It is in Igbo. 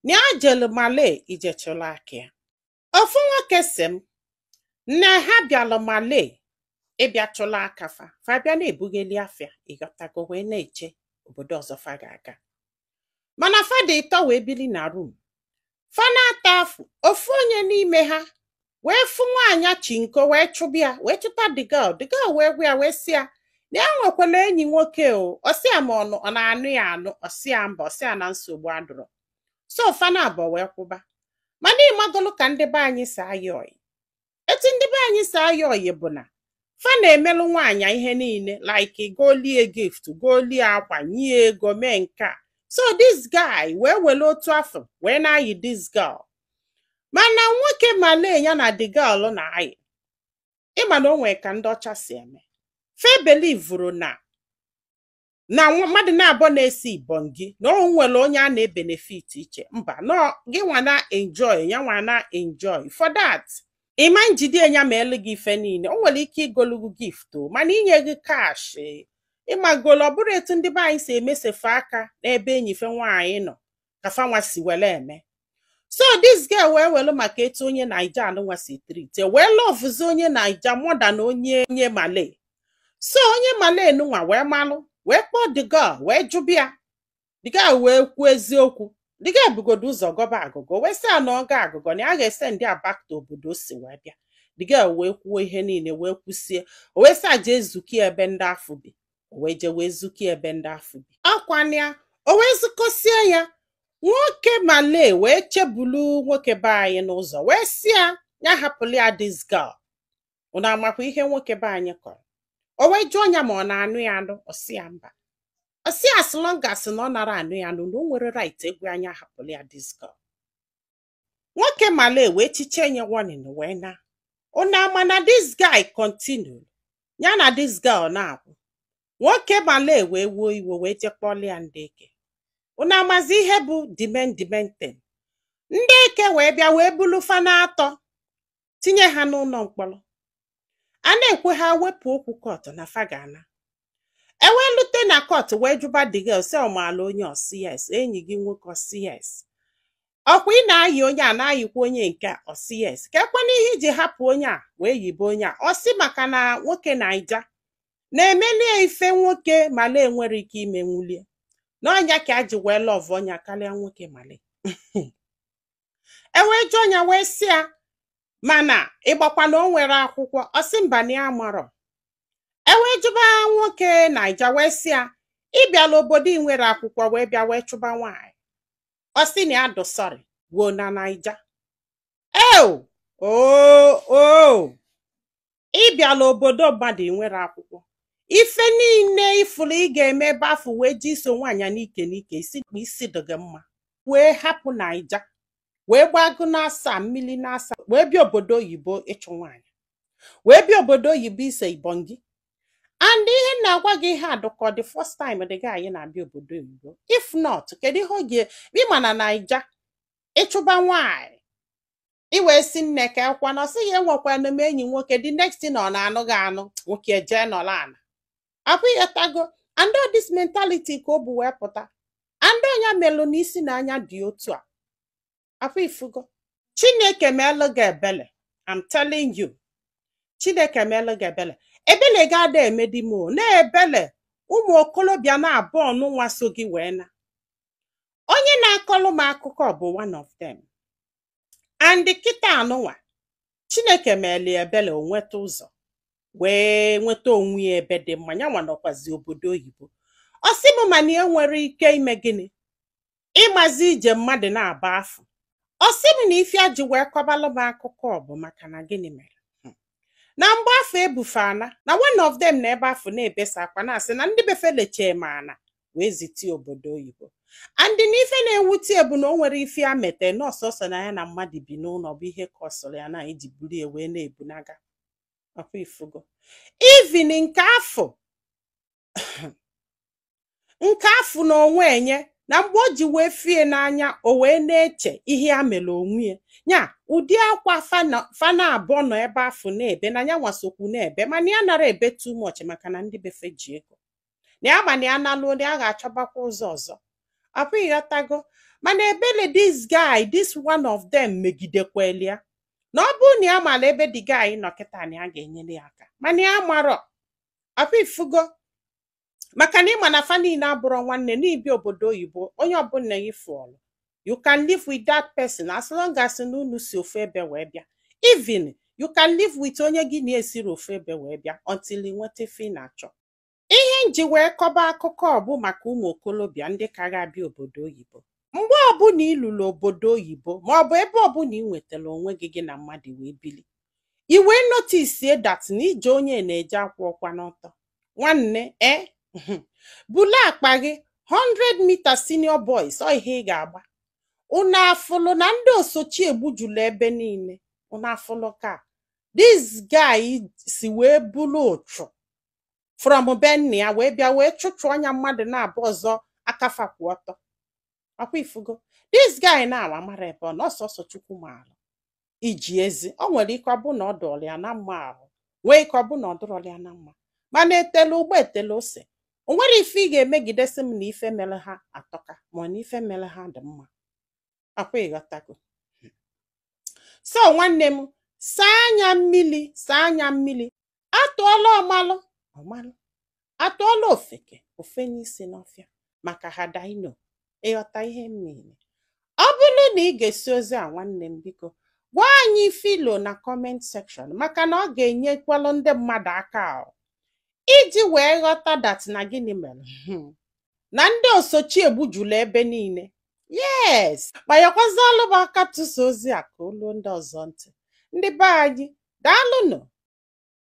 Na ya jelu Malay ije chụlụ aka ya. Ofu nwoke si m na ha bịalụ Malay ịbịa chụlụ aka fa, fa bịa na-ebugheli afịa, ịghọtago, wee na-eche obodo ọzọ fa ga-aga. Mana fa dị ịtọ wee bili na room. Fa na-ata afụ, ofu onye n'ime ha wee fụ nwaanyị chinko wee chụbịa, wee chụta the girl. The girl wee gwa ya, wee sị ya na ya nwekwara enyi nwoke o. Ọsị ya ma ọ na-anụ ya anụ. Ọsị ya mba. Ọsị ya na nsogbu adụrọ. So fa na abụọ wee kwụba. Mana ịmagolu ka ndị be anyị si ayọ ọyị. Etu ndị be anyị si ayọ ọyị bụ na fa na-emelụ nwaanyị ihe niile, like golie gift, golie akwa, nye ego, mee nke a. So this guy wee were otu afọ wee na-ayị this girl. Mana nwoke Malay ya na the girl na-ayị, ịma na o nwee ka ndị ọcha si eme, fe belivuru na mmadụ na-abụọ na-esi ibongi na o nwere onye a na-ebenefit iche. Mba, nọ gị nwa na enjoy ya, nwa na enjoy for that. Ịma njide ya ma elu gị ife niile, o nwere ike igolu gị gift o, mana inye gị cash, ịmagolo, ọ bụrụ etu ndị be anyị si emesefe aka n'ebe enyife nwaanyị nọ ka fanwa si were eme. So this girl wee welu maka etu onye Naija anụnwa si treat, wee lovezie onye Naija more than onye Malay. So onye Malay nụnwa wee malụ, wee kpọọ the girl, wee jụbịa the girl, wee kwuo eziokwu. The girl bugodo ụzọ gọba agụgọ, wee sị ya na ọ ga agụgọ na ya ga-ese ndị a back to obodo o si wee bịa. The girl wee kwuo ihe niile, wee kwusie, o wee sị a jee zuki ebe ndị afụ bi. O wee jee wee zuki ebe ndị afụ bi ọkwana ya. O wee zukọsie ya, nwoke Malay wee chebulu nwoke be anyị n'ụzọ, wee sị ya ya hapụrụ ya this girl. Unu amakwa ihe nwoke be anyị kọrọ? O wee jụọ ya ma ọ na-anụ ya anụ. Ọ sị ya mba. Ọ sị as long as na ọ nara anụ ya anụ, na o nwere right egwu anya hapụrụ ya this girl. Nwoke Malay wee chiche nye warning, wee na unu ama na this guy continue ya na this girl na-akwụ. Nwoke Malay wee wuo iwe, wee jee kpọlụ ya ndị eke. Unu amazi ihe bụ the main thing? Ndị eke wee bịa, wee bulu fa na-atọ, tinye ha n'ụlọ mkpọrọ. A na-ekwe ha wepụ okwu court na fa ga-ana. Ewee lute na court, wee jụba the girl sị ọmaala onye. Ọsị yes. Enyi gị nwoke? Ọsị yes. Ọkwa ị na-ayị onye a, na-ayịkwa onye nke a? Ọsị yes. Ka ekwana ihe iji hapụ onye a wee yibe onye a? Ọsị maka na nwoke Naija na-emelie ife nwoke Malay nwere ike ime nwulie n'ọnya, ka a ji wee love ọnya karịa nwoke Malay. E wee jụọ ya, wee sị ya mana ịgbakwa na o nwere akwụkwọ? Ọsị mba, na ya marọ. E wee jụba nwoke Naija, wee sị ya ị bịala obodo ị nwere akwụkwọ, wee bịa wee chụba nwaanyị? Ọ sị na ya dụ sorry wuo na Naija eo o ị bịala obodo mmadụ ị nwere akwụkwọ, ife niile ifuru ị ga-eme ebe afọ, wee ji iso nwaanyị n'ike n'ike, isi isi dị gị mma, wee hapụ Naija, wee gbagụ na-asa mmiri na-asa, wee bịa obodo oyibo ịchụ nwaanyị, wee bịa obodo oyibo ise ibongi. And ihe na-agwa gị, ihe adụkọ the first time the guy na-abịa obodo oyibo. If not, kedu ihe oge ịma na Naija ịchụba nwaanyị, i wee si nne ka ekwa na ọ sị ya enwekwana m enyi nwoke? The next thing, ọ na-anụ gị anụ, nwoke ejee nọrọ ala abụ ịghọtago. And all this mentality ka o bụ wee pụta, and ọnya melụ na isi na anya dị otu a afọ ifugo. Chineke meelụ gị ebele. I'm telling you, Chineke meelụ gị ebele. Ebele gị ada eme di m o na-ebele ụmụ okolobịa na-abụọ ọnụnwa so gị wee na onye na-akọlụ m akụkọ bụ one of them. And kịta anụnwa, Chineke meeli ebele, o nweta ụzọ wee nweta onwe ya ebe dị mma. Ya nwa nọkwazi obodo oyibo. Ọ sị m mana e nwere ike ime gịnị, ịmazi ije mmadụ na-aba afọ. Ọ sị m na ife a ji wee kọbalụ m akụkọ bụ maka na gịnị mere na mgbe afọ ebufe ana na one of them na ebe afọ na-ebesa akwa, na-asị na ndị befe lechee ma ana wee zite obodo oyibo. And na ife na-ewute bụ na o nwere ife ya mete nọọsọsọ na ya na mmadụ bi n'ụlọ bụ ihe kọsụrụ ya na iji buru ya wee na-ebunaga ọkwa ifugo. Even nke afọ na onwe enye na mgbe o ji wee fie n'anya, o wee na-eche ihe ya mere onwe ya, nya ụdị akwa fana abụọ nọ ebe afọ na-ebe na ya nwasokwu na-ebe. Mana ya nara ebe too much maka na ndị befe ji ego na ya, ma na ya naluo na ya ga-achọbakwa ụzọ ọzọ. Ọ bụ ịghọtago? Mana ebele this guy, this one of them megidekweli ya na ọ bụrụ na ya mara ebe the guy nọ kịta, na ya ga-enyere ya aka, mana ya marọ. Akwa ifugo, maka na ịma na fa niile abụrọ nwanne n'ibi obodo oyibo. Onye ọbụla ifụọlụ, you can live with that person as long as na unu si ofu ebe wee bịa. Even you can live with onye gị na-esiri ofu ebe wee bịa until ị nweta ife ị na-achọ. Ihe nji wee kọba akụkọ ọ bụ maka ụmụ okolobịa ndị ka ga-abịa obodo oyibo. Mgbe ọbụla ị lụrụ obodo oyibo, ma ọ bụ ebe ọbụla ị nwetara onwe gị, gị na mmadụ wee bili, i wee notice that na ije onye na-eje akwụ ọkwa n'ọtọ, nwanne, e bulu akpa gị 100 meter. Senior boys, ọ ihe ị ga-agba unu afụlụ na ndị osochi egbujulu ebe niile. Unu afụlụ ka this guy si wee bulu ụchụ from be nna ya wee bịa wee chụchụ anya mmadụ na-abụ ọzọ akafakwụ ọtọ. Ọkwa ifugo this guy na-awa mara ebe ọ na ọsọsọ Chukwu maara iji ezi. O nwere ike ọ bụ na ọ dọrọ ya na mma ahụ, nwee ike ọ bụ na ọ dọrọ ya na mma, mana etela ụgbọ etela ose. O nwere ife ị ga-emegidesi m na ife mere ha atọka, ma ọ na ife mere ha dị mma. Akwa ịghọtago? So nwanne m, saa anya mmiri, saa anya mmiri. Atụọla ọmalụ ọmalụ, atụọla ofeke ofenye isi n'ọfịa maka ha dino. Ịghọta ihe m niile? Ọ bụrụ na ị ga-esi ozi a, nwanne m, biko gwa anyị filo na comment section, maka na ọ ga-enyekwalụ ndị mmadụ aka ahụ iji wee ghọta that na gịnị mere na ndị osochi egbujulu ebe niile. Yes, kpanyekwazalụ m aka tụsa ozi a ka olu ndị ọzọ ntị. Ndị be anyị, daalụnụ.